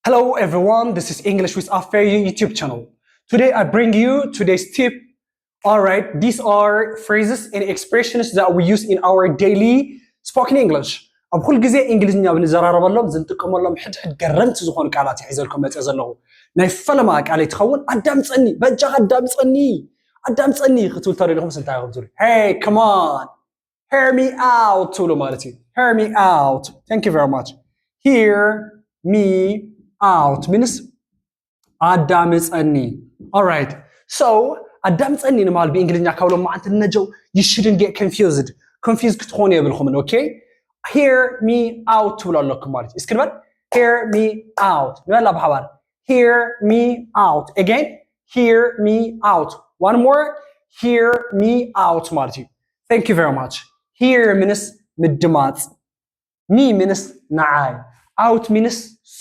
Hello everyone, this is English with Afeyu YouTube channel. Today I bring you today's tip. All right, these are phrases and expressions that we use in our daily spoken English. ኣብ ኩል ግዜ እንግሊዝኛ ብንዘራረበሎም ዝንጥቀመሎም ሕድሕድ ገረምቲ ዝኾኑ ቃላት ይሒዘልኩም መፅእ ዘለኹ። ናይ ፈለማ ቃል ትኸውን ኣዳምፀኒ፣ በጃኻ ኣዳምፀኒ፣ ኣዳምፀኒ ክትብል ተደሊኹም ስንታይ ኢኹም ትብሉ? Hey, come on, hear me out ትብሉ ማለት እዩ። Hear me out. Thank you very much. Hear me out means ኣዳምፀኒ። Alright, so ኣዳምፀኒ ንማል ብእንግሊዝኛ ካብ ሎም መዓንቲ ነጀው you shouldn't get confused. Confuse ክትኾኑ የብልኩምን። Okay, hear me out ትብሉ ኣለኩም ማለት እዩ። እስኪ ንበል hear me out ንበላ ብሓባር hear me out. Again, hear me out. One more, hear me out ማለት እዩ። Thank you very much. Hear means ምድማፅ፣ me means ንዓይ፣ out means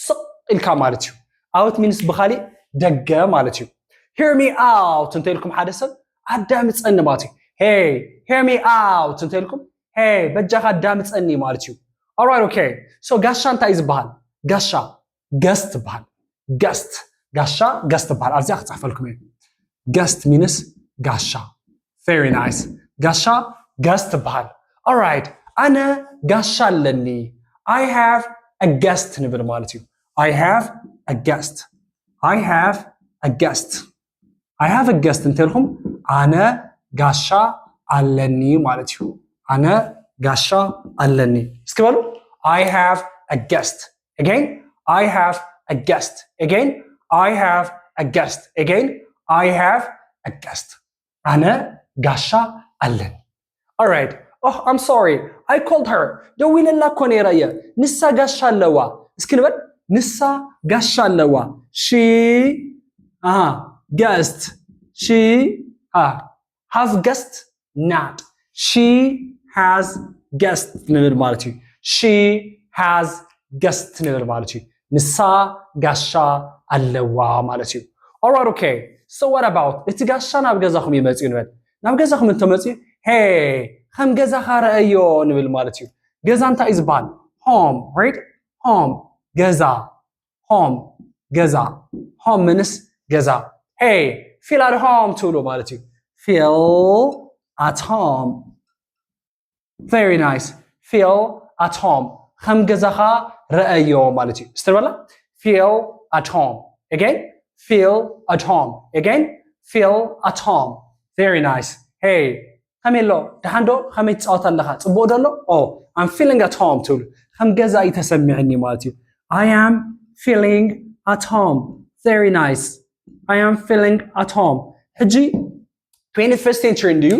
ስቕ ኢልካ ማለት እዩ። Out means ብኻሊእ ደገ ማለት እዩ። Hear me out እንተኢልኩም ሓደ ሰብ ኣዳምፀኒ ማለት እዩ። Hey, hear me out እንተኢልኩም hey በጃኻ ኣዳምፀኒ ማለት እዩ። Alright, okay, so ጋሻ እንታይ እዩ ዝበሃል? ጋሻ guest ይበሃል። Guest፣ ጋሻ guest ይበሃል። ኣብዚኣ ክፅሕፈልኩም እየ። Guest means ጋሻ። Very nice. ጋሻ guest ይበሃል። Alright, ኣነ ጋሻ ኣለኒ። I have a guest ንብል ማለት እዩ። I have a guest. I have a guest. I have a guest እንተልኩም ኣነ ጋሻ ኣለኒ ማለት እዩ። ኣነ ጋሻ ኣለኒ። እስኪ በሉ I have a guest. Again, I have a guest. Again, I have a guest. Again, I have a guest. ኣነ ጋሻ ኣለኒ። Alright. Oh, I'm sorry. I called her. ደዊለላ እኮ ነይረ እየ። ንሳ ጋሻ ኣለዋ። እስኪ ንበል ንሳ ጋሻ ኣለዋ። She, aha, guest. She, ah, have guest not. She has guest ንብል ማለት እዩ። She has guest ንብል ማለት እዩ። ንሳ ጋሻ ኣለዋ ማለት እዩ። Alright, okay, so what about እቲ ጋሻ ናብ ገዛኹም ይመፅእ ንበል። ናብ ገዛኹም እንተመፅእ hey ከም ገዛኻ ረኣዮ ንብል ማለት እዩ። ገዛ እንታይ እዩ ዝበሃል? Home, right? Home፣ ገዛ። Home፣ ገዛ። Home means ገዛ። Hey, feel at home ትብሉ ማለት እዩ። Feel at home. Very nice. Feel at home. ከም ገዛኻ ረኣዮ ማለት እዩ። እስቲ በላ feel at home. Again, feel at home. Again, feel at home. Very nice. Hey, ከመይ ኣሎ? ደሓን ዶ? ከመይ ትፃወት ኣለኻ? ፅቡቕ ዶ ኣሎ? Oh, I'm feeling at home ትብሉ። ከም ገዛ እዩ ተሰሚዕኒ ማለት እዩ። I am feeling at home. Very nice. I am feeling at home. ሕጂ twenty-first century እንድዩ፣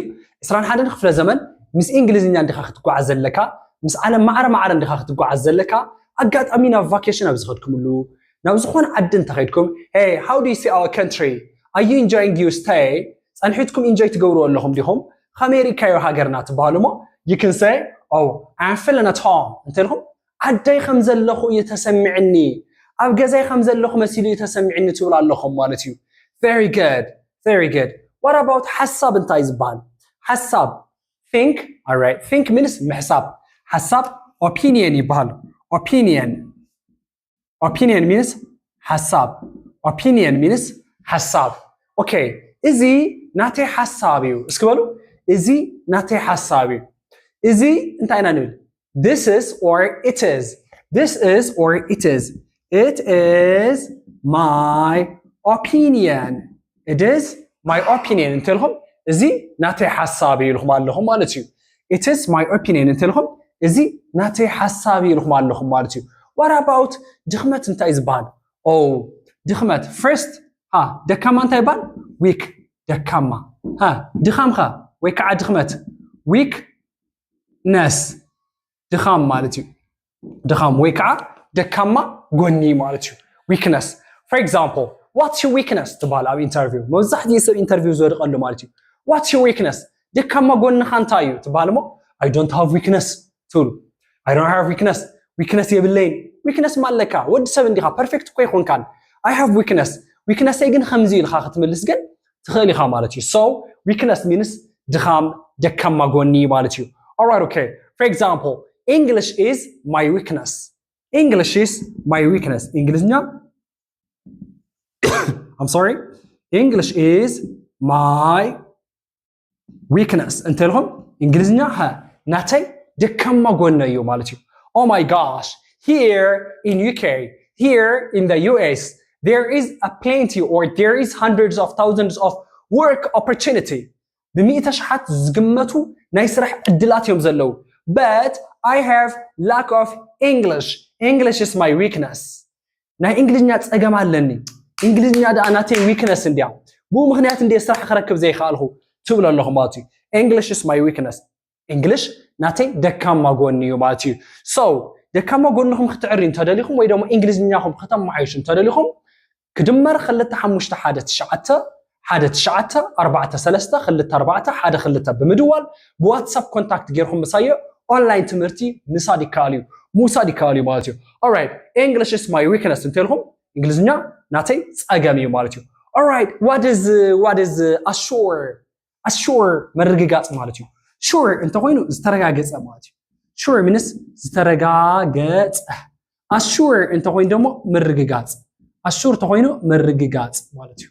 ዕስራን ሓደን ክፍለ ዘመን። ምስ እንግሊዝኛ እንዲኻ ክትጓዓዝ ዘለካ፣ ምስ ዓለም ማዕረ ማዕረ እንዲኻ ክትጓዓዝ ዘለካ። ኣጋጣሚ ናብ ቫኬሽን ኣብ ዝኸድኩምሉ፣ ናብ ዝኾነ ዓዲ እንተኸድኩም hey, how do you see our country? Are you enjoying your stay? ጸንሒትኩም ኢንጆይ ትገብርዎ ኣለኹም ዲኹም? ከመይ ርኢካዮ ሃገርና ትበሃሉ እሞ you can say oh, I'm feeling at home እንተልኩም ዓደይ ከም ዘለኹ እዩ ተሰሚዕኒ፣ ኣብ ገዛይ ከም ዘለኹ መሲሉ እዩ ተሰሚዕኒ ትብሉ ኣለኹም ማለት እዩ። Very good, very good. What about ሓሳብ እንታይ ዝበሃል? ሓሳብ think. Alright, think means ምሕሳብ። ሓሳብ opinion ይበሃል። Opinion, opinion means ሓሳብ። Opinion means ሓሳብ። Okay, እዚ ናተይ ሓሳብ እዩ። እስኪ በሉ እዚ ናተይ ሓሳብ እዩ። እዚ እንታይ ኢና ንብል? This is or it is. This is or it is. It is my opinion. It is my opinion እንተልኩም እዚ ናተይ ሓሳብ እዩ ኢልኩም ኣለኹም ማለት እዩ። It is my opinion እንተልኩም እዚ ናተይ ሓሳብ እዩ ኢልኩም ኣለኹም ማለት እዩ። What about ድኽመት እንታይ ዝበሃል? Oh, ድኽመት first፣ ሃ፣ ደካማ እንታይ ይበሃል? Weak፣ ደካማ። ሃ፣ ድኻምካ ወይ ከዓ ድኽመት፣ weakness፣ ድኻም ማለት እዩ። ድኻም ወይ ከዓ ደካማ ጎኒ ማለት እዩ። Weakness. For example, what's your weakness ትበሃል ኣብ ኢንተርቪው። መብዛሕትኡ ሰብ ኢንተርቪው ዝወድቀሉ ማለት እዩ። What's your weakness? ደካማ ጎንኻ እንታይ እዩ ትበሃል እሞ I don't have weakness ትብሉ። I don't have weakness. Weakness የብለይን። Weakness ማለካ ወዲ ሰብ እንዲኻ፣ ፐርፌክት እኮ ይኾንካን። I have weakness. Weakness ይ ግን ከምዚ ኢልካ ክትምልስ ግን ትኽእል ኢኻ ማለት እዩ። So weakness means ድኻም፣ ደካማ ጎኒ ማለት እዩ። Alright, okay. For example, English is my weakness. English is my weakness. እንግሊዝኛ I'm sorry, English is my weakness እንተልኹም፣ እንግሊዝኛ ሀ ናተይ ደካማ ጎነ እዩ ማለት እዩ። Oh my gosh, here in UK, here in the US, there is a plenty or there is hundreds of thousands of work opportunity. ብሚእተ ሽሓት ዝግመቱ ናይ ስራሕ ዕድላት እዮም ዘለዉ። But I have lack of English. English is my weakness. ናይ እንግሊዝኛ ጸገም ኣለኒ። እንግሊዝኛ ደኣ ናተይ weakness እንድያ። ብኡ ምኽንያት እንድየ ስራሕ ክረክብ ዘይከኣልኹ ትብሉ ኣለኹም ማለት እዩ። English is my weakness. English ናተይ ደካማ ጎኒ እዩ ማለት እዩ። So ደካማ ጎንኹም ክትዕሪ እንተደሊኹም ወይ ደግሞ እንግሊዝኛኹም ከተማሓይሹ እንተደሊኹም ክድመር ክልተ ሓሙሽተ ሓደ ትሽዓተ ሓደ ትሽዓተ ኣርባዕተ ሰለስተ ክልተ ኣርባዕተ ሓደ ክልተ ብምድዋል ብዋትሳፕ ኮንታክት ጌርኩም ምሳየ ኦንላይን ትምህርቲ ምሳድ ይከኣል እዩ ምውሳድ ይከኣል እዩ ማለት እዩ። Alright, English is my weakness እንተልኩም እንግሊዝኛ ናተይ ጸገም እዩ ማለት እዩ። Alright, what is what is assure? Assure ምርግጋጽ ማለት እዩ። Sure እንተኮይኑ ዝተረጋገጸ ማለት እዩ። Sure means ዝተረጋገጸ። Assure እንተኮይኑ ደግሞ ምርግጋጽ። Assure ተኮይኑ ምርግጋጽ ማለት እዩ።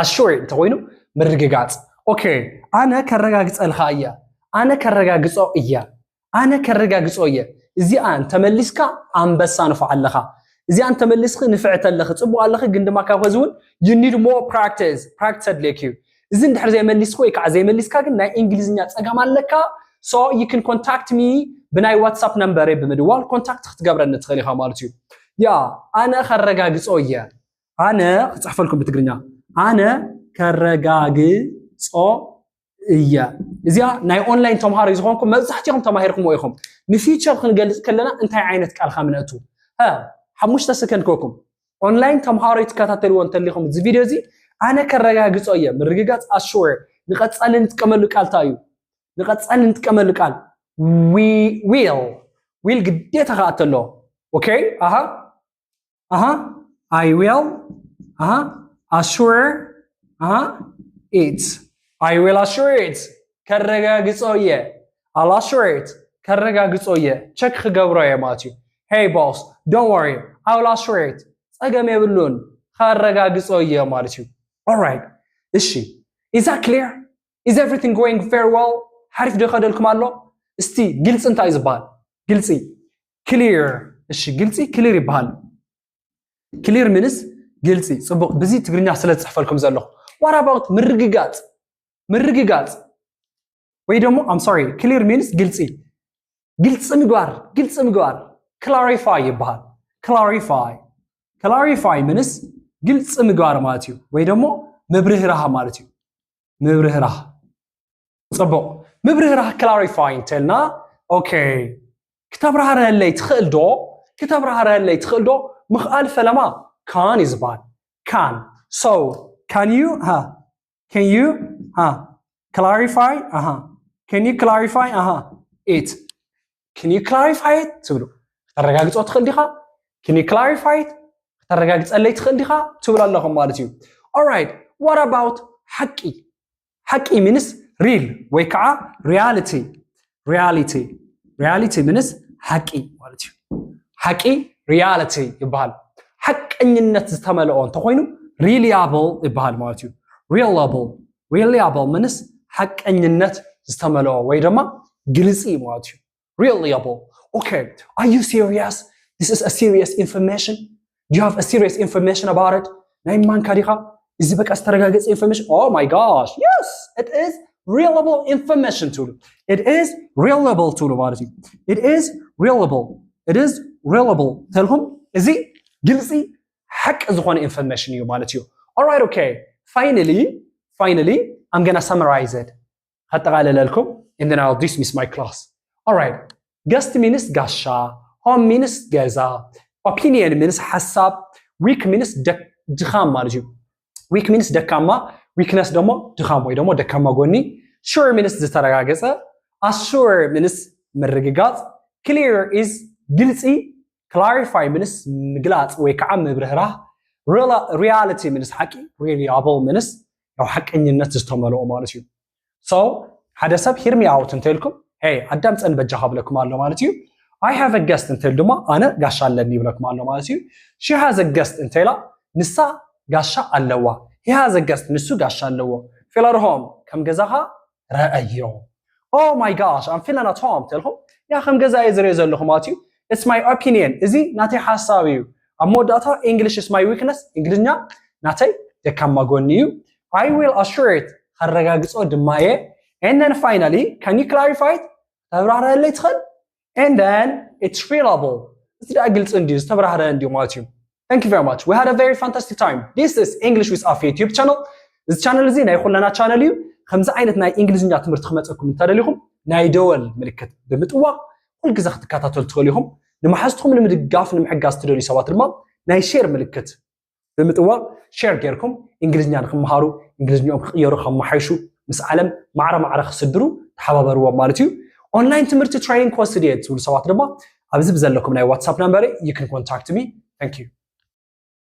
Assure እንተኮይኑ ምርግጋጽ። Okay, ኣነ ከረጋግጸልካ እየ። ኣነ ከረጋግጾ እየ። ኣነ ከረጋግጾ እየ። እዚኣ እንተመሊስካ ኣንበሳ ንፉዕ ኣለኻ። እዚኣ እንተመሊስኺ ንፍዕቲ ኣለኺ፣ ጽቡቕ ኣለኺ፣ ግን ድማ ካብ ከዚ እውን you need more practice፣ practice ኣድልየኪ እዩ። እዚ እንድሕር ዘይመሊስኪ ወይ ከዓ ዘይመሊስካ ግን ናይ እንግሊዝኛ ጸገም ኣለካ። So you can contact me ብናይ ዋትሳፕ ነምበረይ ብምድዋል ኮንታክት ክትገብረኒ ትኽእል ኢኻ ማለት እዩ። ያ ኣነ ከረጋግጾ እየ። ኣነ ክጽሕፈልኩም ብትግርኛ ኣነ ከረጋግጾ እያ። እዚኣ ናይ ኦንላይን ተምሃሮ ዝኾንኩም መብዛሕትኹም ተማሂርኩምዎ ኢኹም። ንፊቸር ክንገልጽ ከለና እንታይ ዓይነት ቃል ከም ነእቱ ሓሙሽተ ሰከንድ ክወኩም። ኦንላይን ተምሃሮ ትከታተልዎ እንተሊኹም እዚ ቪድዮ እዚ ኣነ ከረጋግጾ እየ። ምርግጋጽ ኣሹር ንቐጻሊ ንጥቀመሉ ቃል እንታይ እዩ? ንቐጻሊ ንጥቀመሉ ቃል ዊል ዊል ግዴታ ከኣተሎ። ኦኬ ኣሃ ኣሃ I will ኣሃ assure ኣሃ it I will assure it ከረጋግጾ እየ። I'll assure it ከረጋግጾ እየ። ቸክ ክገብሮ እየ ማለት እዩ። Hey boss, don't worry, I will assure it ጸገም የብሉን ከረጋግጾ እየ ማለት እዩ። Alright እሺ is that clear? Is everything going very well? ሓሪፍ ዶ ይኸደልኩም ኣሎ? እስቲ ግልፂ እንታይ እዩ ዝበሃል? ግልፂ ክሊር። እሺ ግልፂ ክሊር ይበሃል። ክሊር ምንስ ግልፂ። ፅቡቕ ብዚ ትግርኛ ስለ ዝፅሕፈልኩም ዘለኹ። What about ምርግጋፅ? ምርግጋፅ ወይ ደግሞ I'm sorry ክሊር ምንስ ግልፂ ግልፂ ምግባር ግልፂ ምግባር clarify ይበሃል። Clarify clarify ምንስ ግልፂ ምግባር ማለት እዩ ወይ ደግሞ ምብርህራህ ማለት እዩ። ምብርህራህ ፅቡቕ ምብርህራህ clarify እንተልና okay ክተብራህረለይ ትኽእል ዶ? ክተብራህረለይ ትኽእል ዶ? ምኽኣል ፈለማ can እዩ ዝበሃል። Can so can you ha can you ha clarify aha can you clarify aha it can you clarify it ትብሉ። ከተረጋግጾ ትኽእል ዲኻ? Can you clarify it ከተረጋግጸለይ ትኽእል ዲኻ ትብሉ ኣለኹም ማለት እዩ። Alright, what about ሓቂ? ሓቂ ምንስ real ወይ ከዓ reality reality reality ምንስ ሓቂ ማለት እዩ። ሓቂ reality ይበሃል። ሓቀኝነት ዝተመልኦ እንተኮይኑ reliable ይበሃል ማለት እዩ። Reliable reliable ምንስ ሓቀኝነት ዝተመልኦ ወይ ድማ ግልፂ ማለት እዩ። Reliable okay are you serious? This is a serious information. Do you have a serious information about it? ናይ ማንካ ዲኻ? እዚ በቃ ዝተረጋገጸ information? Oh my gosh, yes, it is reliable information ትብሉ። It is reliable ትብሉ ማለት እዩ። It is reliable it is reliable ተልኩም እዚ ግልፂ ሓቂ ዝኾነ information እዩ ማለት እዩ። Alright okay finally finally I'm gonna summarize it ከጠቓልለልኩም and then I'll dismiss my class. Alright guest ምንስ ጋሻ፣ home ምንስ ገዛ፣ opinion ምንስ ሓሳብ፣ weak ምንስ ድኻም ማለት እዩ። Weak ምንስ ደካማ፣ weakness ደግሞ ድኻም ወይ ደግሞ ደካማ ጎኒ። Sure ምንስ ዝተረጋገጸ፣ assure ምንስ ምርግጋጽ፣ clear is ግልጺ፣ clarify ምንስ ምግላጽ ወይ ከዓ ምብርህራህ፣ reality ምንስ ሓቂ፣ reliable ምንስ ያው ሓቀኝነት ዝተመልኦ ማለት እዩ። So ሓደ ሰብ hear me out እንተልኩም hey ኣዳምፀኒ በጃኻ ብለኩም ኣሎ ማለት እዩ። I have a guest እንተል ድማ ኣነ ጋሻ ኣለኒ ይብለኩም ኣሎ ማለት እዩ። She has a guest እንተላ ንሳ ጋሻ ኣለዋ። He has a guest፣ ንሱ ጋሻ ኣለዎ። Feel at home፣ ከም ገዛኻ ረኣዮ። Oh my gosh, I'm feeling at home ተልኹም፣ ያ ከም ገዛ እየ ዝሪኦ ዘለኹ ማለት እዩ። It's my opinion፣ እዚ ናተይ ሓሳብ እዩ። ኣብ መወዳእታ English is my weakness፣ እንግሊዝኛ ናተይ ደካማ ጎኒ እዩ። I will assure it፣ ከረጋግጾ ድማ እየ። And then finally, can you clarify it? ተብራህረለይ ትኽእል? And then it's reliable፣ እዚ ደኣ ግልፂ እንድዩ፣ ዝተብራህረ እንድዩ ማለት እዩ። Thank you very much, we had a very fantastic time. This is English with Afi YouTube channel። እዚ ቻነል እዚ ናይ ኩለና ቻነል እዩ። ከምዚ ዓይነት ናይ እንግሊዝኛ ትምህርቲ ክመፀኩም እንተደሊኹም ናይ ደወል ምልክት ብምጥዋቕ ኩልግዜ ክትከታተሉ ትኽእሉ ኢኹም። ንመሓዝትኹም ንምድጋፍ ንምሕጋዝ ትደልዩ ሰባት ድማ ናይ ሼር ምልክት ብምጥዋቕ ሼር ጌርኩም እንግሊዝኛ ንክመሃሩ፣ እንግሊዝኛኦም ክቕየሩ፣ ከመሓይሹ፣ ምስ ዓለም ማዕረ ማዕረ ክስድሩ ተሓባበርዎም ማለት እዩ። ኦንላይን ትምህርቲ ትሬኒንግ ክወስድ እየ ትብሉ ሰባት ድማ ኣብዚ ብዘለኩም ናይ ዋትሳፕ ናምበረይ you can contact me. Thank you.